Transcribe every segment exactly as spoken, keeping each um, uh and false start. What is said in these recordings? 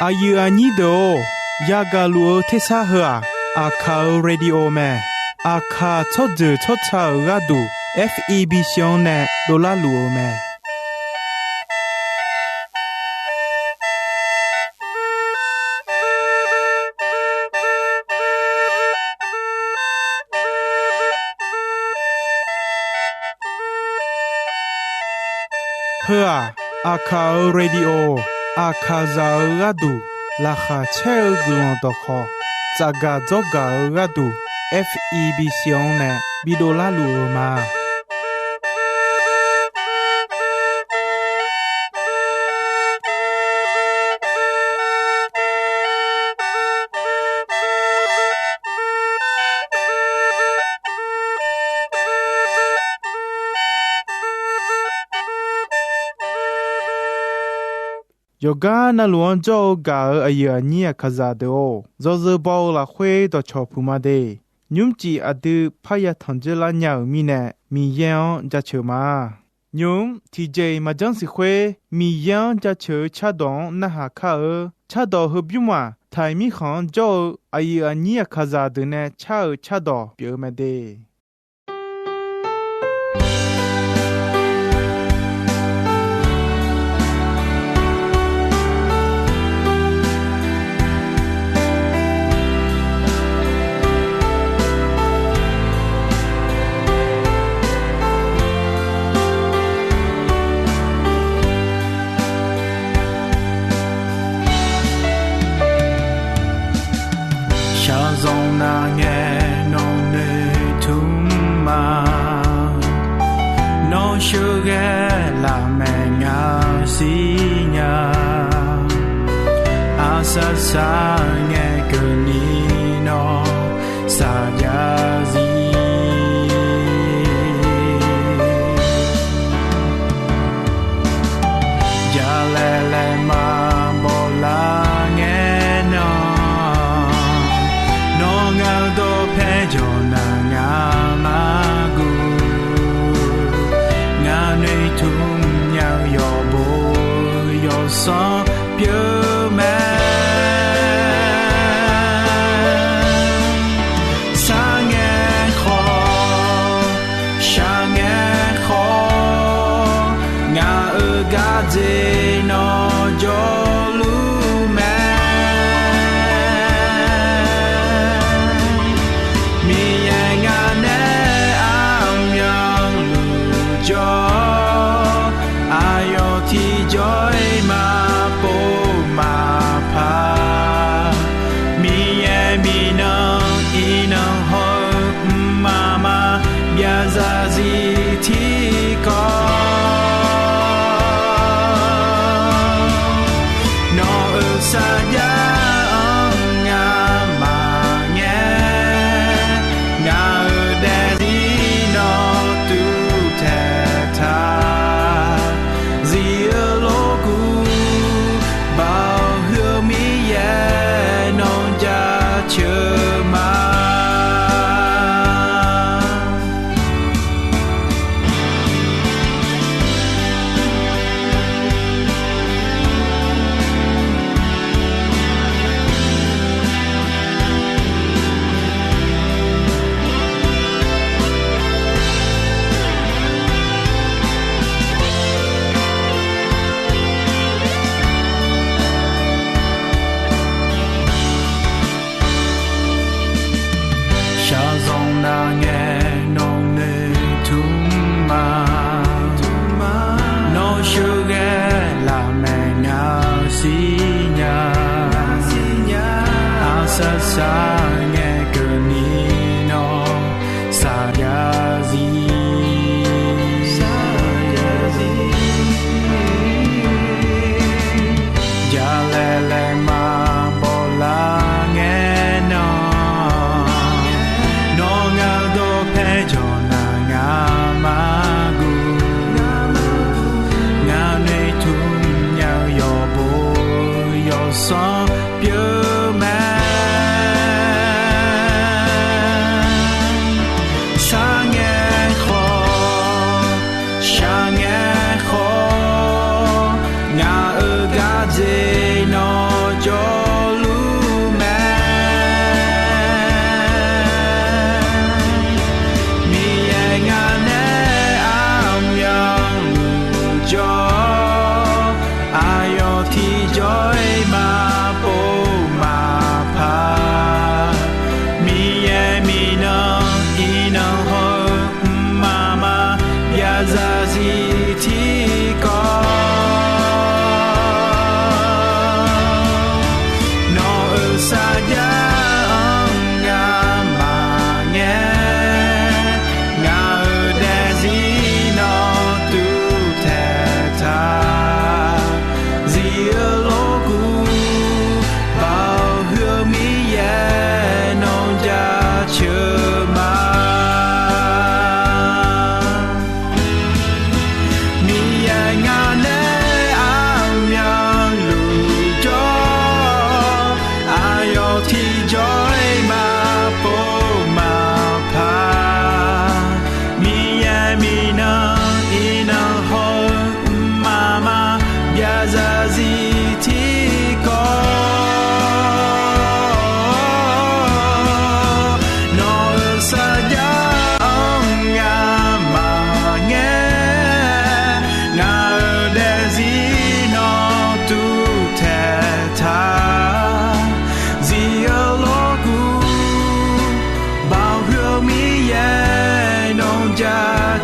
Aqyuif aqnyir deuq-or, yagaq luf-eu tersar heu-aq, Aqkaq-euq radio mae. Aqkaq tsawrjeuq tsawrca-euq gharduq, F E B C-anr nae dovlar luf-eu mae. Heu-aq, Aqkaq-euq radio, Aqkaqzaq-euq gharduq laqkhaq caer-eu guiqlanq dawqkhawq, tsafgaq dzawrgaq-eu gharduq, F E B C-anr nae bidov larluf-eu ma. Yawqgar navluf-anr jawr-eu gaq-euq aqyuif aqnyir Aqkaqzaq deuq-or, yawzeu baw-eu lafkhoer dawqcawq puq ma de. Nymrcif aqdui parya tanq dzeur lar nya-euq mirnae, Miqyaer-anr jaceuq ma. Nymq-mr tiqjeq-iq maqjanr siq khoer, Miqyaer-anr jaceuq-eu cardawq-anr narhaq kar-eu. Cardawq heubymr-aq, Taiq mirkhanq-anr jawr-eu aqyuif aqnyir Aqkaqzaq deuq nae car-euq cardawq pyeuf-eu mae de. Shaqzanq nar ngae nawq noeqtmq ma. Nawr sheuqghae lafmaeq nga siqnya. Aqsar sar ngae keuvni nawr saqjav zir. Jalaeq laeqma bawlar ngae nan, nawr ngaq-eu dawqpae jawq naq ngaq mar guv. Ngaq noeqtmq nya-eu yawqbo yawsanr pyeufmae. Sar ngae khawf, shaq ngae khawf, ngaq-euq gardzer nawr jawrluf mae. Miqyaer ngaq nae aqmyanluf jawr, aqyawf tiqjawr-iq maqpov maqpaq. Miqyaer miqnan iqnan hawr-eu mqmaq maqbyav zarzir tiqkawv. Nawq-euq sarjax-anr ngamaf ngae, ngaq-euq daefzir nawr tuvtaeq taq. Zif-eu lorkuv baoq huiq-eu Miqyaer nawr jaceuq ma.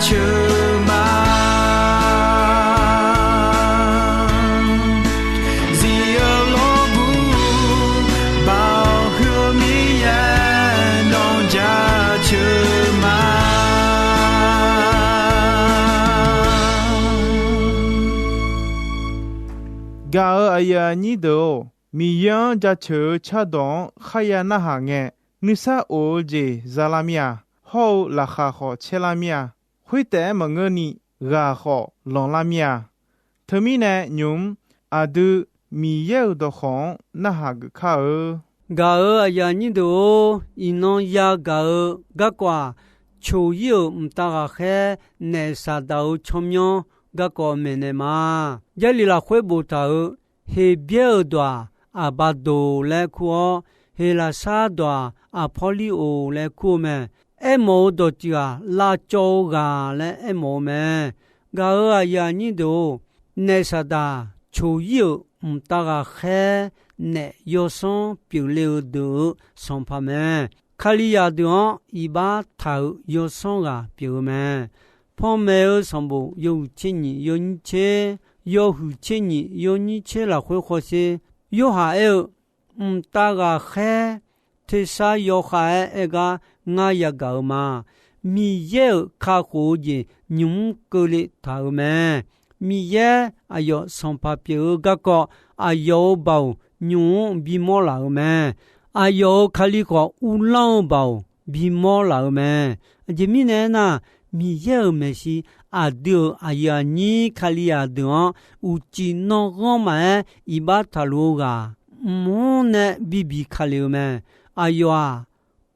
ceuq ma. Zif-eu lawrbuq baoq huiq-eu Miqyaer nawq jaceuq ma. Gaq-euq aqyuif aqnyir deuq-or, Miqyaer-anr jaceuq-eu cardawq-anr kharya narhaq ngae, nuisar of-eu jeq za lar mir-a. Hawr-eu laqkhaq khawf caer lar mir-a. Khoertaef-aer maqngeurni ghaq khawf lanqlar mir-a. Teumirnae nymq-mr aqdui Miqyaer-euq dawqkawq-anr narhaq geuf kar-eu. Gaq-euq aqyuif aqnyir deuq-or, iqnan yagaq-eu garkawv-aq, coq-ir-euq mqtav ghaqkhaer naef Saqdaq-euq tsawrmyanr garkawv maeqnaeq ma. Jarlif lafkhoer boftaq-euq Heqbyaer-euq dawq-aq, Aqbaqdoq laer kur-awr, Heqlaqsar dawq-aq, Aqpawrliror laer kur-eu mae. Aermawf-eu dawqtsuif-aq, lavcawv-eu ghaq laer aermawf-eu mae. Gaq-euq aqyuif aqnyir deuq-or, naef Saqdaq coq-ir-euq mqtav ghaqkhaer naef yawsanr pyeufle-eu deuq-euq sanqpaq mae. Kalizaq deuq-anr iqbax taq-euq yawsanr ghaq pyeuf-eu mae. Panmaeq-eu sanqbof yawhuiq tser nyiq yawnyir tser, yawhuiq tser nyiq yawnyir tser lafkhoer hawsher, Yorhaq aer-eu, mqtav ghaqkhaer tersar yawkhav-aer aer gar ngar yagaq-eu ma. Miqyaer-euq kakhof-eu jeq nymq-mr keuvle taq-euq mae. Miqyaer aqyawf sanqpaq pyeuf-eu garkawv, aqyawf-euq baoq nymq-mr bimawr laf-euq mae. Aqyawf-euq Kali khawf, uvlanr-eu baoq bimawr laf-euq mae. Aqjeq mirnae aernar, Miqyaer-euq maeqshi aqdui-euq aqyuif aqnyir Kalizaq deuq-anr uqcif nanrghanr maqaer iqbax taqluf-eu ghaq, mq-anr nae bibiq ka lef-eu mae. Aqyawf-aq,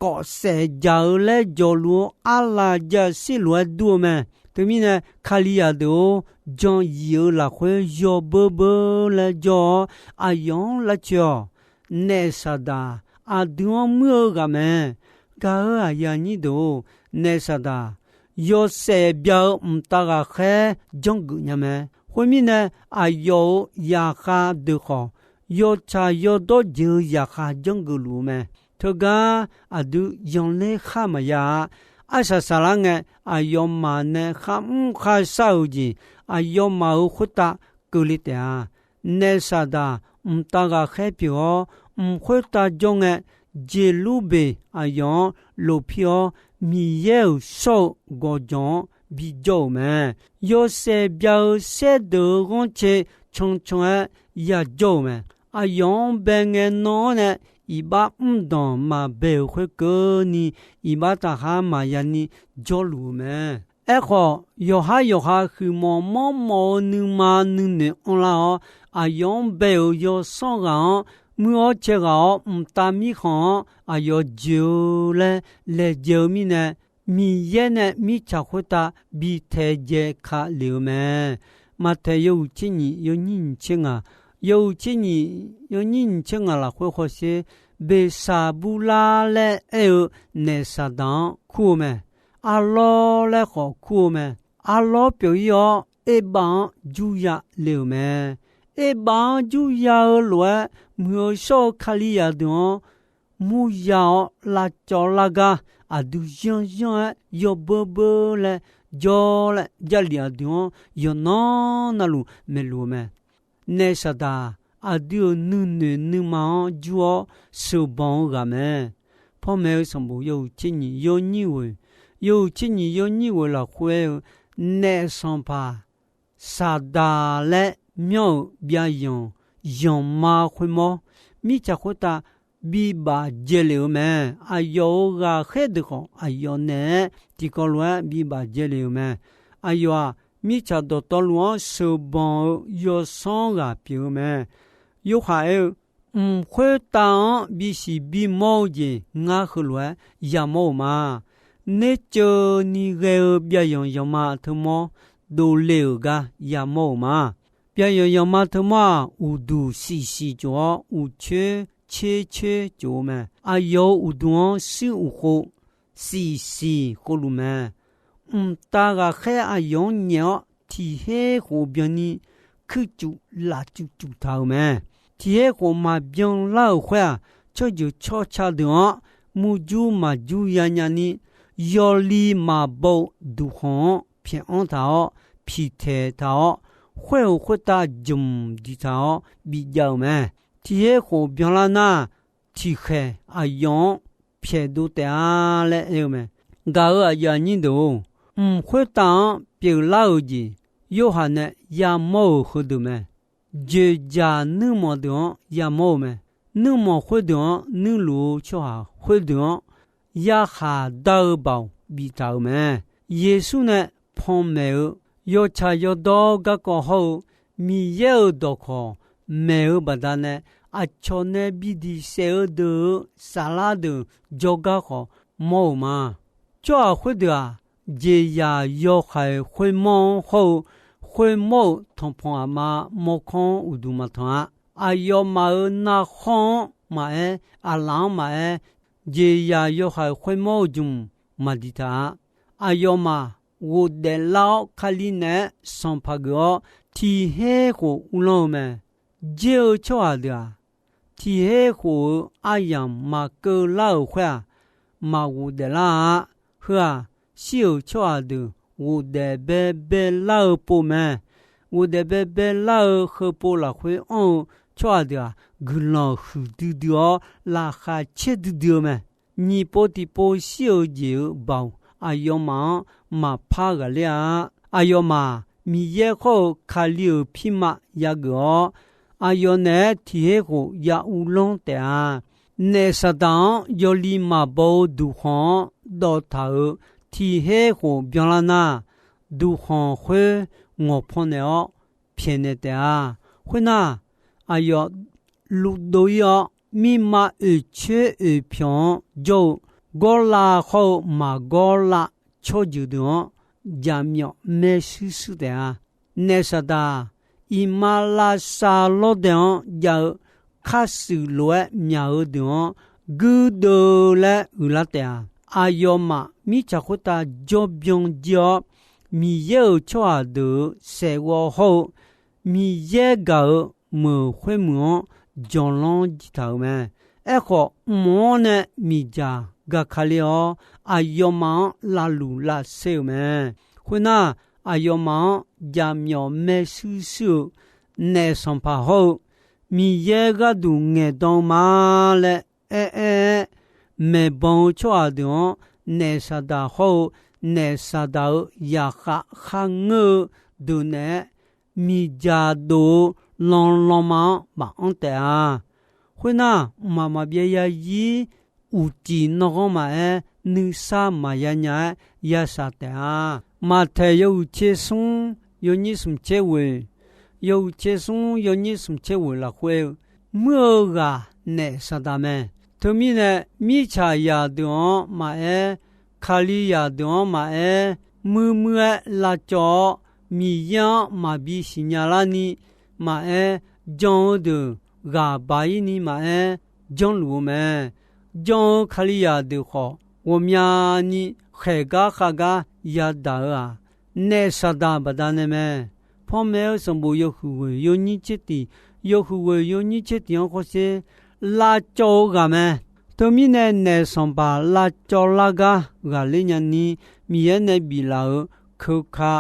kawf saef jaq-eu laer jawrluf-eu arlaf jashir lof-aer dur-eu mae. Teumirnae, Kalizaq deuq-or, jan yif-eu lafkhoer yawbeur beur laer jawr-awr, aqyawf-anr lavcoeq-awq. Naef Saqdaq aqdui-anr muir-eu ghaq mae. Gaq-euq aqyuif aqnyir deuq-or, naef Saqdaq yawshaef bya-eu mqtav ghaqkhaer janrgeuf nya mae. Khoermirnae, aqyawf-euq zaqkhav deuq khawf, yawtsaq yawdawr jeq-eu zaqkhav janrgeuf luf-eu mae. Teugar aqdui yanler khar maqya-a. Arsaq saqlar ngae, aqyawfmaf nae kharmr kharshar-euq jeq, aqyawfmaf-euq khoertav keuvle taef-a. Naef Saqdaq mqtav ghaqkhaer pyeuf-awr, mq khoertav jawr ngae, Jeqlurbeq aqyawf-anr lofpir-awr, Miqyaer-euq shawr-eu gawqjawq-anr bijawr-euq mae. Yawshaef bya-eu saerdeuq-eu ghanrcae cancan-aer yajawr-euq mae. Aqyawf-anr bae ngae nan-anr nae iqbax mrdanq maqbae-euq khoerkeuvni, iqbax taqkhar maqya ni jawrluf-eu mae. Aerkhawf, yawqhar yawqha huiqmawf manrmawf-eu nuima nuinoeq anrlar-awr, aqyawf-anr bae-euq yawsanr ghaq-anr muir-awr cae ghaq-awr, mqtav mirkhanq-anr aqyawf joeq-eu laer laejae-eu mirnae, Miqyaer nae mirtsaq khoertav bi taedzae ka lef-eu mae. Maqtaeq yawhuiq tser nyiq yawnyir nyiq tser ngaq, yawhuiq tser nyiq yawnyir nyiq tser ngaq lafkhoer hawsher, Beqsaqburlar laer aer-eu naef Saqdaq-anr kur-eu mae. Arlawr laer khawf kur-eu mae. Arlawr pyeuf-ir-awr, Erbav-anr jurya le-euq mae. Erbav-anr jurya-eu lof-aer, muiq-eu shawr-eu Kalizaq deuq-anr murya-awr lavcawv lar gar, aqdui yanryanr-aer yawbeur beur laer jawr laer, Jarlif aqdui-anr yawqnan navluf maeqluf-eu mae. Naef Saqdaq aqdui-euq nuinoeq nuima-anr jur-awr sheuqbanq-eu ghaq mae. Panmaeq-eu sanqbof yawhuiq tser nyiq yawnyir ghoeq, yawhuiq tser nyiq yawnyir ghoeq lafkhoer-eu, naef sanqpaq Saqdaq laer myanr-euq byavyanq yanqma khoermawr, mirtsaq khoertav bibaf dzae lef-eu mae. Aqyawf-euq ghaqkhaer deuq khawf, aqyawf naeq-aer tiqkawv lof-aer bibaf dzae lef-euq mae. Aqyawf-aq, mirtsaq dawqtawvluf-anr sheuqbanq-eu yawsanr ghaq pyeuf-eu mae. Yorhaq aer-eu, mq khoertav-anr bisiq bimawr-eu jeq ngar heulof-aer yamawr-euq ma. Nerceuvni ghae-eu byavyanq yanqma teumawr dovle-euq gar yamawr-euq ma. Byavyanq yanqma teumawr-aq, uqduq siqsiq tsof-awr, uqcoer coer coer tsof-eu mae. Aqyawf-euq uqduq-anr shuir uq khov siqsiq khovluf mae. Mqtav ghaqkhaer aqyawf-anr nyaef-awr, tiq her khof byanni kuircuf lafcuf cuf taq-euq mae. Tiq her khof maqbyan lar-euq khoer-aq, tsawrjeuq tsawrca deuq-anr murjur maqjur yanya ni, yawli maqbaw-eu duqkhanq-anr pyaeq-anr taq-awr, piqtaeq taq-awr, khoer-euq khoertav jmq diqtaq-awr bijav-euq mae. Tiq her khof byanlar nar, tiqkhaeq aqyawf-anr pyaeqdov taef-a laer aer-eu mae. Gaq-euq aqyuif aqnyir deuq-or, mq khoertav-anr pyeuflar-euq jeq, Yorhaq nae yamawr-euq heudeuq mae. Dzoeqdzaq nuirmanq deuq-anr yamawr-eu mae. Nuirmanq khoerdeuq-anr nuirluf-eu tsawrhaq khoerdeuq-anr, yarkhaq dar-eu baoq biftaq-euq mae. Yeqsur nae panmaeq-eu yawtsaq yawdawr garkawv hawr-eu Miqyaer-euq dawqkawq maeq-eu baqdanae, aqcawq nae bidiq saef-eu deuq-euq saflar deuq jawrgar khawf mawr-euq ma. Tsawrhaq khoerdeuq-aq, jeqzaq yawhaiq khoermawr-anr hawr-eu, khoermawr-euq tanqpanq aqma mawrkawr-anr uqduq maqtanq-a. Aqyawfmaf-euq narkhawr-anr maqaer, aqlaf-anr maqaer, jeqzaq yawhaiq khoermawr-eu jmq maqdiq taq-a. Aqyawfmaf ghofdaef lar-awr, Kali naeq-aer sanqpaq geuf-awr, tiq her khof uvlanr-eu mae. Jer-eu tsawrhaq deuq-aq, tiq her khof-euq aryamq maqkeuv lar-euq khoer-aq, maqghofdaef lar-a. Heu-aq, shir-euq tsawrhaq deuq ghofdaef baebae lar-eu pov mae. Ghofdaef baebae lar-eu heupov lafkhoer anr-eu tsawrhaq deuq-aq, guiqlanq huiqdui dui-awr, laqkhaq caer duidui-eu mae. Nyiq pov tiqpov shir-euq jeq-euq baoq aqyawfmaf-anr maqpar ghaqler-a. Aqyawfmaf Miqyaer khawr-eu Kali-euq pirma yageuf-awr, aqyawf naeq-aer tiq her khof ya uvlanr taef-a. Naef Saqdaq-anr yawli maqbaw-eu duqkhanq-anr dawv taq-euq tiq her khof byanlar nar, duqkhanq khoer ngawqpaw naeq-awr pyaeqnaeq taef-a. Khoernar, aqyawf lufdov ir-awr, mirma oeqcoer oeqpyawq-anr jawr-eu gawrlav khawr-eu maqgawr lav tsawrjeuq deuq-anr jaqmyawf maershuir shuir taef-a. Naef Saqdaq, iqmalavshav lawrdae-anr jav-eu kharshuif lof-aer myaq-eu deuq-anr guirdeuv laer uiqlar taef-a. Aqyawfmaf mirtsaq khoertav jawrbyan jir-awr, Miqyaer-euq tsawrhaq deuq-euq saeqghawv hawr-eu Miqyaer gaq-euq meuq khoermeuq-anr janlanr jir taq-euq mae. Aerkhawf, mq-anr nae miqdzaq gaq ka le-awr, aqyawfmaf-anr lavluf lavsaer-euq mae. Khoernar, aqyawfmaf-anr jaqmyawf maershuir shuir-eu naef sanqpaq hawr-eu Miqyaer gharduq ngaeqdan-eu ma laer aer-aer-aer maeqbanq-eu tsawrhaq deuq-anr, naef Saqdaq hawr-eu naef Saqdaq-euq zaqkhav kharngeur-eu deuq naeq-aer miqdzaq dof-eu lanlanma-anr maqanr taef-a. Khoernar, mqmaq maqbyav yazir uqcif nanrghanr maqaer, nuisar maqya nya-aer yashaq taef-a. Maqtaeq yawhuiq tser smr yawnyir smq tser ghoeq, yawhuiq tser smr yawnyir smq tser ghoeq lafkhoer-eu, muir-eu ghaq naef Saqdaq mae. Teumirnae, mirtsaqzaq deuq-anr maqaer, Kalizaq deuq-anr maqaer, muir muir-aer lavcawv-awr, Miqyaer-anr maqbi siqnya larni maqaer, jan-eu deuq ghaq baq-ir ni maqaer, janrluf-eu mae. Jan-eu Kalizaq deuq khawf, ghawqmyani khaeq gar khav gar yadaq-eu-aq, naef Saqdaq baqdanae mae. Panmaeq-eu sanqbof yawhuiq ghoeq yawnyir tser tiq, yawhuiq ghoeq yawnyir tser tiq-anr khawrsher lavcawv-eu ghaq mae. Teumirnae, naef sanqpaq lavcawv lar gar ghaqler nyani, Miqyaer nae biflaf-euq keuka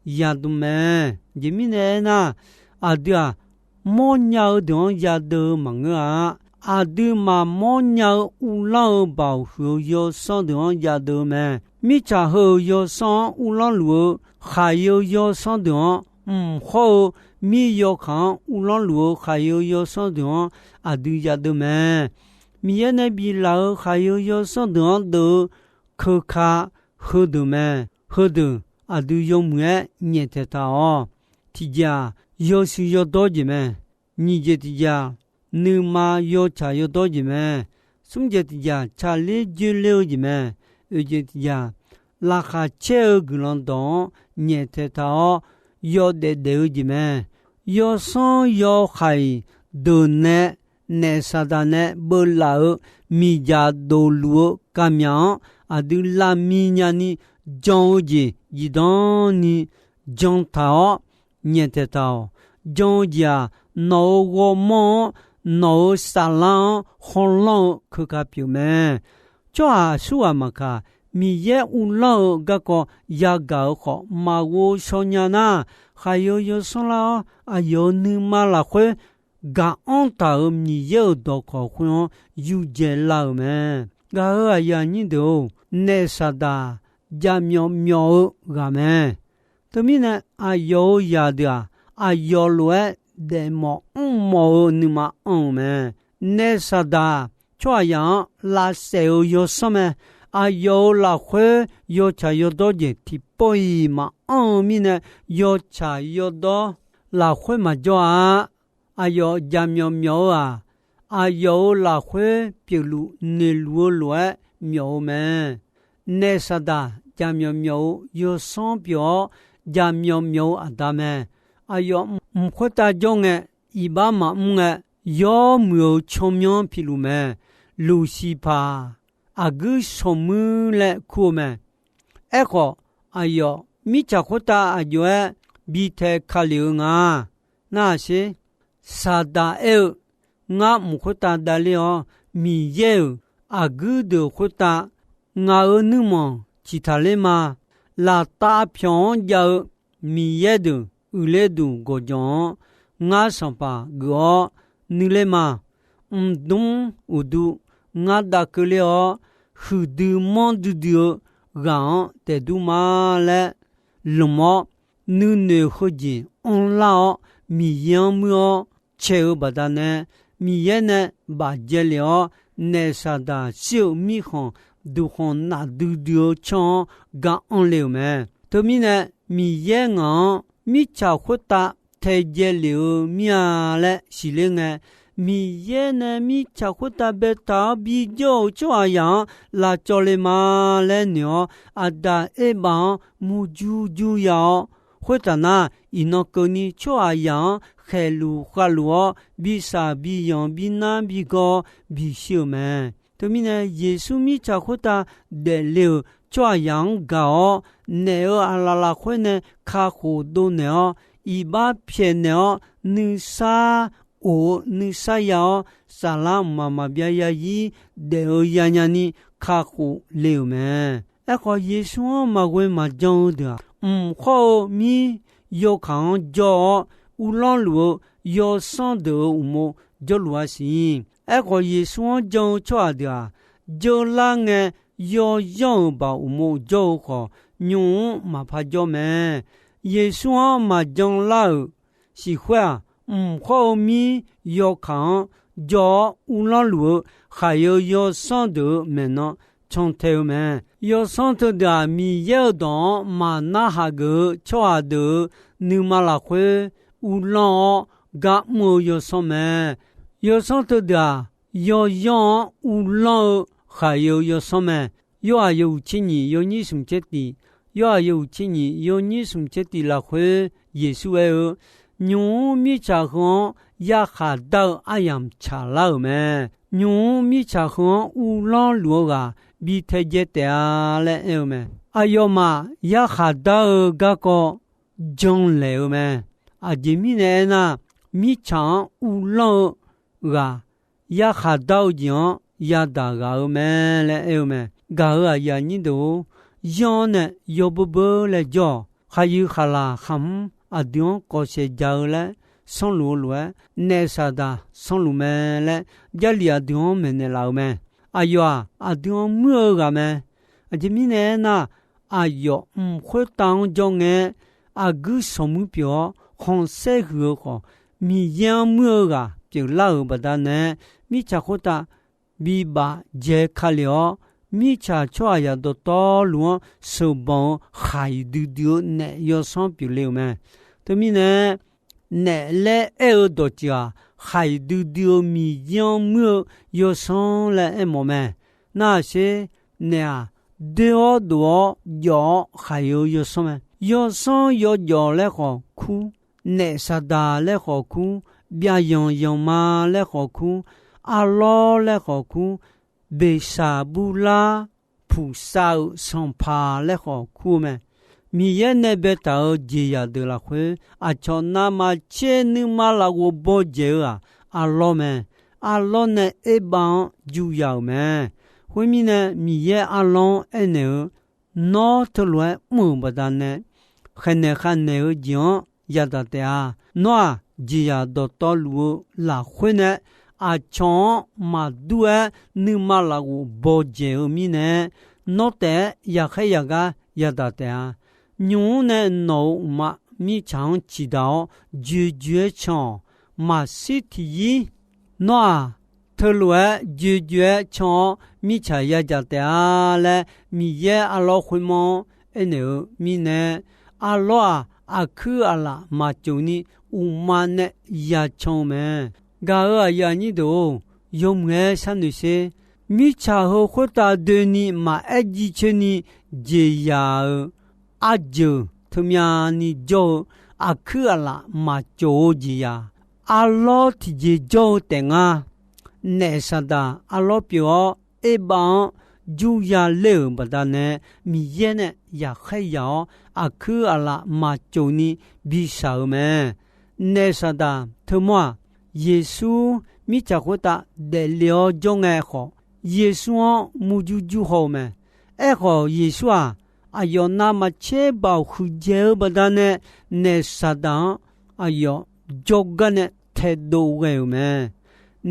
yadm mae. Aqjeq mirnae aernar, aqdui-aq, mawrnya-eu deuq-anr yadeuv-eu maqngeur-a. Aqdui maqmawr nya-eu uvlanr-eu baoq huiq-eu yawsanr deuq-anr yadeuv-eu mae. Mirtsaq heu-euq yawsanr-anr uvlanr luf-eu khaqi-eu yawsanr deuq-anr, mq hawr-eu mir yawkaq-anr uvlanr luf-eu khaqi-eu yawsanr deuq-anr aqdui yadeuv mae. Miqyaer nae biflaf-euq khaqi-eu yawsanr deuq-anr deuv-eu keuka heudeuq mae. Heudeuq aqdui yawmuiq-aer nyaeftaeq taq-awq. Tiqjeq-aq, yawshuif yawdawr jeq mae. Nyiq jeq tiqjeq-aq, nuima yawtsaq yawdawr jeq mae. Smr jeq tiqjeq-aq, tsaqler dzoerler-eu jeq mae. Oeq jeq tiqjeq-aq, laqkhaq caer-eu guiqlanq dawq-anr nyaeftaeq taq-awr, yawdaef daef-eu jeq mae. Yawsanr yawhaiq deuq nae naef Saqdaq nae beuvlaf-euq miqdzaq dof luf-eu kavmyaq-anr aqdui lavmi nyani jan-eu jeq zifdan ni jan taq-awr nyaeftaeq taq-awq. Jan-eu jeq-aq, nawq-euq ghawrmawr-anr, nawq-euq saflar-anr hawlanr-eu keuka pyeuf mae. Tsawrhaq aqsurghaq maqkaq, Miqyaer uvlanr-eu garkawv yagaq-euq khawf maqghov shaw nya nar, khaqyaw yawsanr lar-awr aqyawf-euq nuima lafkhoer gaq-anr taq-euq Miqyaer-euq dawqkawq khoer-anr yudzae lar-euq mae. Gaq-euq aqyuif aqnyir deuq-or, naef Saqdaq jaqmyawf myawf-eu ghaq mae. Teumirnae, aqyawf-euq zaqdeuq-aq, aqyawf lof-aer daefmawf mrmawf-eu nuima anr-eu mae. Naef Saqdaq tsawrhaqzaq-anr lavsaef-eu yawsanr mae. Aqyawf-euq lafkhoer yawtsaq yawdawr jeq tiqpawf-iq maqanr-eu mirnae, yawtsaq yawdawr lafkhoer maqjawr-a. Aqyawf jaqmyawf myawf-eu-aq, aqyawf-euq lafkhoer pyeufluf noeqluf-eu lof-aer myawf-eu mae. Naef Saqdaq jaqmyawf myawf-eu yawsanr pyeuf-awr, jaqmyawf myawf-eu aqda mae. Aqyawf mq khoertav jawr ngae, iqbax maqmr ngae, yawmuiq-euq tsawrmyanr piluf mae. Luqsiqpaq aqguir shawqmuir laer kur-eu mae. Aerkhawf, aqyawf mirtsaq khoertav aqjox-aer bi tae ka lef-eu nga. Narhaq sher. Saqdaq aer-eu, ngar mq khoertav davler-awr, Miqyaer-euq aqguir deuq khoertav ngaq-euq nuirmanq ciqtaq ler ma. Laftav pyawq-anr jav-eu Miqyaer deuq uiqler duq gawqjawq-anr ngar sanqpaq geuf-awr nuiler ma. Mqdmr uqdu ngar dav keuvler-awr, huiqdui manr duidui-eu ghaq-anr daefdur ma laer lmq-awr, nuinoeq heujeq anrlar-awr, Miqyaer-anr muir-awr cae-eu baqdanae, Miqyaer nae bafjae lef-awr, naef Saqdaq shir-eu mirkhanq duqkhanq nafdui dui-eu canr-anr ga anr le-euq mae. Teumirnae, Miqyaer ngaq-anr mirtsaq khoertav taedzae lef-eu mir-a laer siqler ngae, Miqyaer nae mirtsaq khoertav baetaq-awr bijawr-euq tsawrhaqzaq-anr lavcawv le ma laer noeq-awr, Aqdaq Erbav-anr murjur jur ya-awr, khoertaf nar, iqnan keuvni tsawrhaqzaq-anr khaeqluf khavluf-awr, bishaq biyanq binar bigawr bishir-euq mae. Teumirnae, Yeqsur mirtsaq khoertav daefle-euq tsawrhaqzaq-anr gaq-awr, naef-euq aqlaf lafkhoer nae kakhof dovnaeq-awr, iqbax pyaeqnaeq-awr, nuisar of-eu nuisar ya-awr, saflar mqmaq maqbyav yazir daef-eu yanya ni kakhof le-euq mae. Aerkhawf, Yeqsur-anr maqghoe maqjan-eu deuq-aq, mq khawr-eu mir yawkaq-anr jawr-awr, uvlanr luf-eu yawsanr deuq-euq uqmov jawrluf-a siq. Aerkhawf, Yeqsur-anr jan-eu tsawrhaq deuq-aq, janlar ngae yawyanr-euq baoq uqmov jawr-eu khawf, nymq-mr maqpar jawr mae. Yeqsur-anr maqjan lar-euq siqkhoer-aq, mq khawr-eu mir yawkaq-anr jawr-awr uvlanr luf-eu khaqyae-eu yawsanr deuq-euq maeqnan cantae-eu mae. Yawsanr teudeuq-aq, Miqyaer-euq dawq-anr maqnar haq geuf-eu tsawrhaq deuq-euq nuima lafkhoer uvlanr-awr gar mr-eu yawsanr mae. Yawsanr teudeuq-aq, yawyanr-anr uvlanr-eu khaqyae-eu yawsanr mae. Yorhaq yawhuiq tser nyiq yawnyir smq tser tiq, Yorhaq yawhuiq tser nyiq yawnyir smq tser tiq lafkhoer Yeqsur aer-eu, Nymq-mr mirtsaq heu-anr yarkhaq dar-eu aryamq tsaqlar-euq mae. Nymq-mr mirtsaq heu-anr uvlanr luf-eu ghaq bi taedzae taef-a laer aer-eu mae. Aqyawfmaf yarkhaq dar-eu garkawv janlaeq-eu mae. Aqjeq mirnae aernar, mirtsaq-anr uvlanr-eu ghaq yarkhaq dar-eu jeq-anr yadaq ghaq-eu mae laer aer-eu mae. Gaq-euq aqyuif aqnyir deuq-or, yanr-awr nae yawbeur beur laer jawr-awq. Khaqyuif khaqlaq khaqmr aqdui-anr kawvsaeq ja-eu laer sanrluf-eu lof-aer, naef Saqdaq sanrluf mae laer Jarlif aqdui-anr maeqnaeq laf-eu mae. Aqyawf-aq, aqdui-anr muir-eu ghaq mae. Aqjeq mirnae aernar, aqyawf mq khoertav-anr jawr ngae-aer, aqguir sanqmuir pyeuf-awr khanqsaer huiq-eu khawf, Miqyaer-anr muir-eu ghaq pyeuflar-euq baqdanae, mirtsaq khoertav bibaf dzae ka lef-awr, mirtsaq tsawrhaqzaq dawqtawvluf-anr sheuqbanq-eu khaqdui dui-eu naef yawsanr pyeufle-euq mae. Teumirnae, naef laer aer-eu dawqtsuif-aq, khaqdui dui-eu Miqyaer-anr muir-eu yawsanr laer aermawf mae. Narhaq sher, naef-aq, doer-awr dof-awr jawf-awr khaqdui-eu yawsanr mae. Yawsanr yawjawf laer khawf kur, naef Saqdaq laer khawf kur, byavyanq yanqma laer khawf kur, arlawr laer khawf kur, beqshaq burlar puqsav-euq sanqpaq laer khawf kur-eu mae. Miqyaer nae baetaq-euq jeqzaq deuq lafkhoer, aqcawq navmaqtser nuima lafghof bawdzaeq-eu-aq, arlawr mae. Arlawr nae erbav-anr juya-euq mae. Khoermirnae, Miqyaer arlawr-anr aernaeq-eu, Nawr teulof-aer mr-euq baqdanae, khaeqnaeq khavnaeq-eu jeq-anr yadaq taef-a. Nawr-aq, jeqzaq dawqtawvluf-eu lafkhoer nae aqcawq-anr maqdur-aer nuima lafghof bawdzaeq-eu mirnae, nawr taef-aer yaqkhaer yaqgar yadaq taef-a. Nymq-mr nae nawq-euq uqma mirtsaq-anr ciqdaq-awr joejoe-aer can-awq. Maqshir tiqyir nawr-aq, teulof-aer joejoe-aer can-awr mirtsaq yadzaq taef-a laer, Miqyaer arlawr khoermawr-anr aernaeq-eu mirnae, arlawr-aq, aqkuir aqlaf maqtsof ni uqma nae yacan-eu mae. Gaq-euq aqyuif aqnyir deuq-or, yawmuiq-aer sharnoeq sher. Mirtsaq heu khoertav doeni maqaer jiv coer ni jeqzaq-euq arjeuq teumyani jawr-eu aqkuir aqlaf maqtsof-eu jeqzaq, arlawr tiqjeq jawr-eu taef nga. Naef Saqdaq arlawr pyeuf-awr, erbav-anr jur ya ler-euq baqdanae, Miqyaer nae yaqkhaer yaq-awr, aqkuir aqlaf maqtsof ni bishaq-euq mae. Naef Saqdaq teumawr-aq, Yeqsur mirtsaq khoertav daefle-awr jawr ngae khawf, Yeqsur-anr murjur jur haw-eu mae. Aerkhawf, Yeqsur-aq, aqyawf navmaqtser baoq huiqdzaeq-eu baqdanae, Naef Saqdaq-anr aqyawf jawrgar nae taedov ghae-euq mae.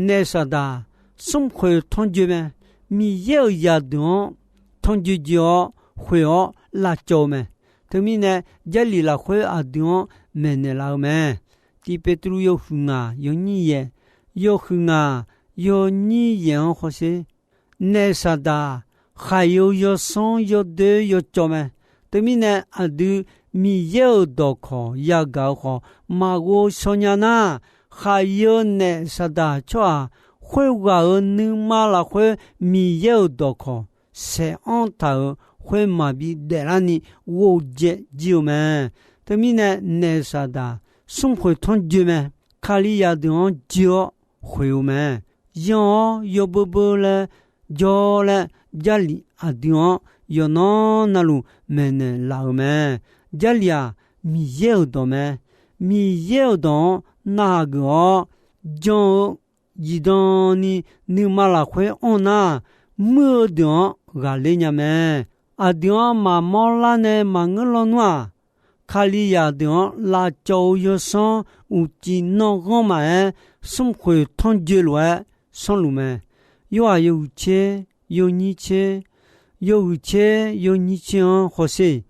Naef Saqdaq smrkhoeq tanrjoe mae. Miqyaer-euq zaqdeuq-anr tanrjoe joe-awr khoeq-awr lavcawv-eu mae. Teumirnae, Jarlif lafkhoer aqdui-anr maeqnaeq laf-eu mae. Tiq Petru yawhuiq ngaq yawnyir yaeq, yawhuiq ngaq yawnyir yaeq-anr hawsher. Naef Saqdaq khaqi-eu yawsanr yawdoer yawcawv mae. Teumirnae, aqdui Miqyaer-euq dawqkawq yagaq-eu khawf maqghov shaw nya nar, khaqi-eu Naef Saqdaq tsawrhaq khoerghaq-euq nuima lafkhoer Miqyaer-euq dawqkawq saeq-anr taq-euq khoer maqbi daeflarni ghovjaev jir-eu mae. Teumirnae, Naef Saqdaq smrkhoeq tanrjoe mae. Kalizaq deuq-anr joe-awr khoeq-eu mae. Yanr-awr yawbeu beu laer jawr laer, Jarlif aqdui-anr yawqnan navluf maeqnaeq laf-euq mae. Jarlif-aq, Miqyaer-euq dawq mae. Miqyaer-euq dawq-anr narhaq geuf-awr, jan-eu zifdan ni nuima lafkhoer anr nar, muir-eu deuq-anr ghaqler nya mae. Aqdui-anr maqmawr lar nae maqngeur lawnmr-aq, Kalizaq deuq-anr lavcawv-eu yawsanr uqcif nanrghanr maqaer, smrkhoeq tanrjoe lof-aer sanrluf mae. Yorhaq yawhuiq tser, yawnyir tser, yawhuiq tser yawnyir tser-anr hawsher.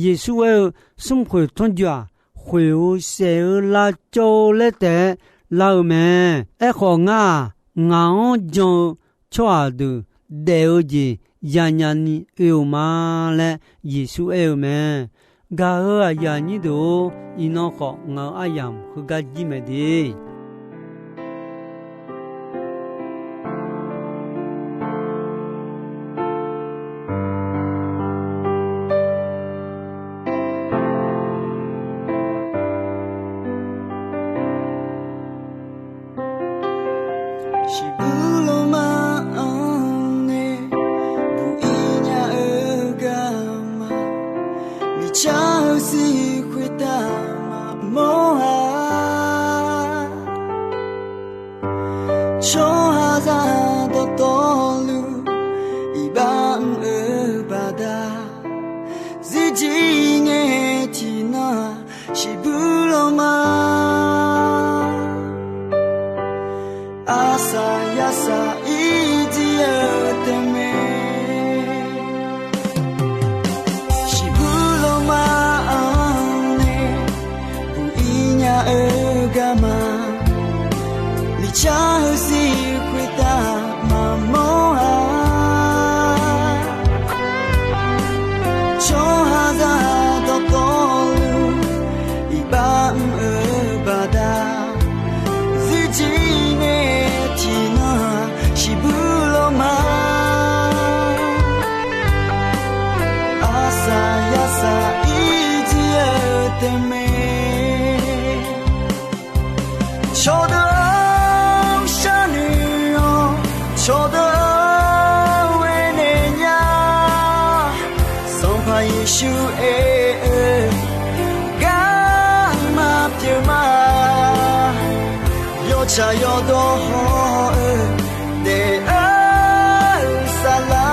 Yeqsur aer-eu, smrkhoeq tanrjoe-aq, khoeq-eu saef-eu lavcawv-eu laer taef-aer lar-eu mae. Aerkhawf, ngar-aq, ngaq-anr jan-eu tsawrhaq deuq daef-eu jeq yanya ni oe-eu ma laer Yeqsur aer-eu mae. Gaq-euq aqyuif aqnyir deuq-or, iqnan khawf ngaq-euq aryamq heugar jir mae de. Shiqbuq lawrma-anr nae buq-ir nya-eu garma, miqcar-eu zir khoertav maqmawr-a. Tsawrhaqzaq dawqtawvluf iqbax mr-eu baqda, zirjir ngae tiqnan shiqbuq lawrma, arsaq yarsaq ir jir-eu taef mae. Shiqbuq lawrma-anr nae buq-ir nya-eu garma, miqcar-eu zir khoertav maqmawr-a. Tsawrhaqzaq dawqtawvluf iqbax mr-eu baqda, zirjir ngae tiqnan shiqbuq lawrma, arsaq yarsaq ir jir-eu taef mae. Cawqdeuq-anr sharnoeq-awr, cawqdeuq-anr aernaeq nya. Sanqpaq Yeqsur aer-eu, garma pyeuf ma. Yawtsaq yawdawr haw-eu daef-eu saflar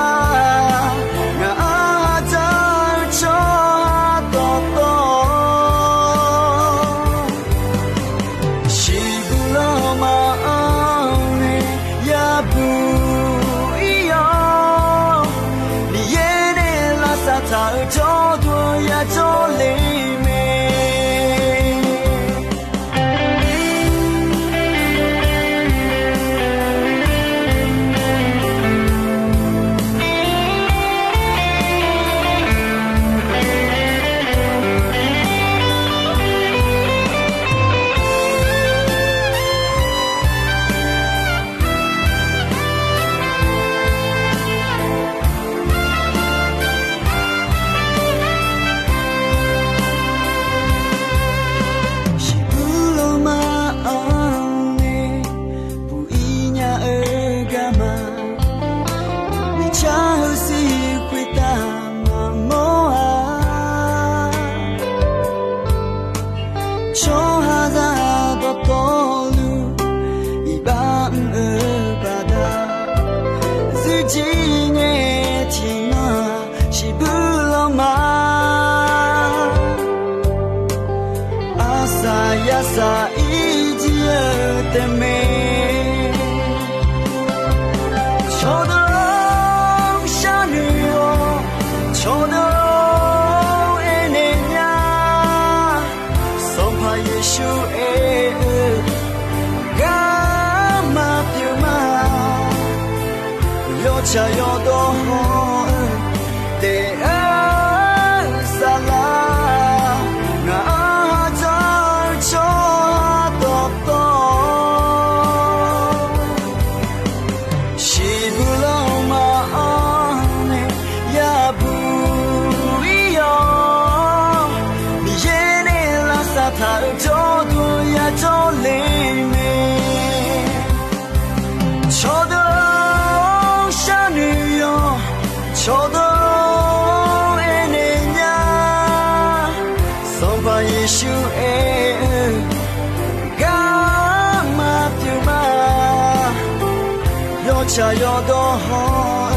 saqyaq saq-ir jir-eu taef mae. Cawqdeuq-or, sharnoeq-awq. Cawqdeuq-or, aernaeq nya. Sanqpaq Yeqsur aer-eu, garma pyeuf ma. Yawtsaq yawdawr haw-eu, daef-eu saflar, ngaq-anr hadzanr-eu tsawrhaq dawqtawv, shiqbuq lanma-anr nae yabuq-ir-awq. Miqyaer nae lavsav taq-euq jawrduq yajawr le mae. Cawqdeuq-or, sharnoeq-awq. Cawqdeuq-or, aernaeq nya. Sanqpaq Yeqsur aer-eu, garma pyeuf ma. Yawtsaq yawdawr haw